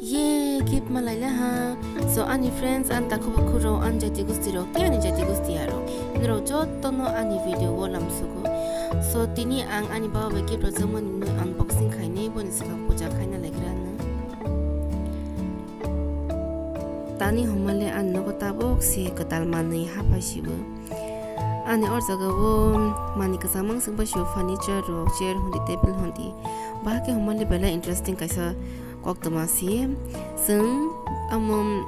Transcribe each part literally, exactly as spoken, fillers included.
Ye, gift malai le ha. So, ani friends, ani takhuk bukhuk rok, ani jati gusti rok, tei ani jati gusti ya rok. Norok joto no ani video o lamsugo. So, tini ang ani baba bai gift rwjakmani unboxing khainai, boni swkang puja khaina laigra no. Tani homa le ani nogo tabok se kwtal manwi haphai sibo. Ani or jaga o mani kwchangma swngbai sio furniture rok, chair hondi, table hondi. Bahai khe homa le belai interesting kaisa koktwma si. Chwng amo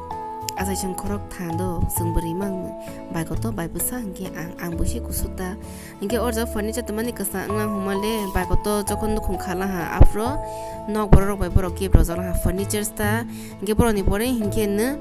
achai chwng khorok thando chwng bwrwi mangno. Bai koto bai bwsa hinkhe ang, ang bo se kusu ta. Hinkhe or jaga furniture tongmani kwchang wnglang homa le bai koto jokhon nukhung khala ha aphro nok borok rok bai borok gift rwjak ha furniture ta. Hinkhe borokni pore hinkhe no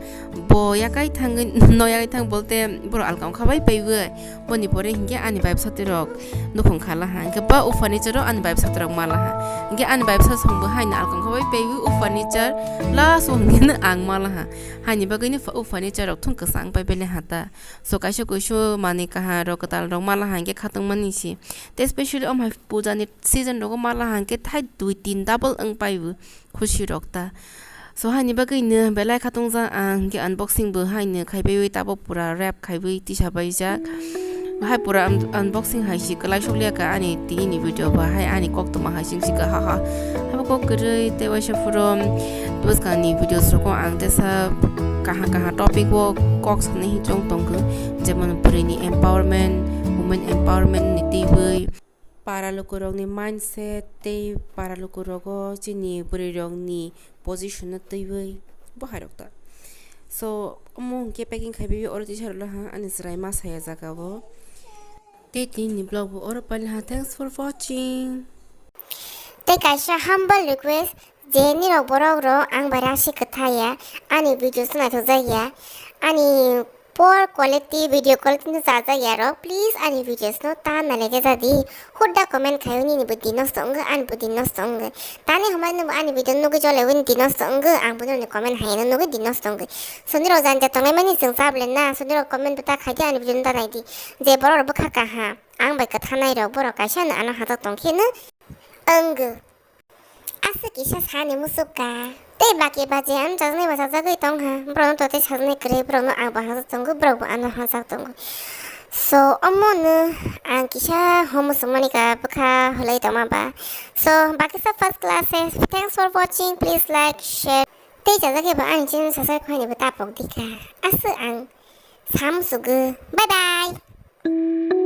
bo yakai thangwi no yakai thang bolte borok alka wngkha bai paiwi. Boni pore hinkhe ani bai bwsa twi rok nukhung khala ha. Hinkhe ba o furniture o ani bai bwsa twi rok mala ha. Hinkhe ani bai bwsa song bo haino alka wngkha bai paiwi o furniture last o hinkhe no ang mala ha. Haini bagwi no o furniture rok thung kwchang pai bele ha ta. So kaisa kuisu manwi kaham rok kwtal rok mala ha hinkhe khatungmani si. Tei specially omo hai puja ni season rogo mala ha hinkhe thai dui tin double wng paiwi. Khusi rok ta. So haini bagwi no belai khatungjak ang hinkhe unboxing bo haino khaibai tabok pura wrap khaibai tisa baijak. Bahai pura un-, unboxing hai si kwlai sok liya ka ani tini ni video ba hai ani koktwma hai sing si ka ha ha. Habo kok kwrwi tei waisa phuru bwskang ni videos rogo ang tesa kaham kaham topic o kok sanai hinwi chong tongkho, jemon bwrwi ni empowerment, women empowerment ni twiwi. Para lukurokni mindset tei para lukurogo chini bwrwirokni position-no twiwi bo hai rok ta. So, omo hwnkhe packing khaiwi oro tisa rwla ha ani chwrai ma saya jaga o. Tei tini ni vlog bo oro paila ha. Thanks for watching. Tei kaisa humble request, je nirok borok rok ang bai rasi kwtha ya, ani videos naithok jak ya, ani poor quality, video quality no chajak ya rok, please ani videos no ta nalai khe jadi, hudda comment khaio nini bo din nosto wngwi, ani bo din nosto wngwi. Tani hwnbai nwbo ani video nugwi jole wini din nosto wngwi, ang bo nini comment hai no nugwi din nosto wngwi. So nirok jani ja tongnai mani chwng chabole na, so nirok comment bo ta khai di, ani video no ta nai di. Je borok rok bwkha kaham, ang bai kwthanai rok, borok kaisa no ano hajak tong khe no wngwi. Aswk kisa sani muchuk ka. Tei baki baji ano chajaknai bo chajagwi tong ha. Borokno to tei chajaknai kwrwi, borokno ang bo hajak tongo, borok bo ano hajak tongo. So, omo no ang kisa hom muchungmani ka bwkha hwlai tongma ba. So, bakisa first class se. Thanks for watching. Please like, share. Tei chajak khe bo ani channel subscribe khaini bo tapok di kha. Aswk ang sa muchukgo. Bye bye.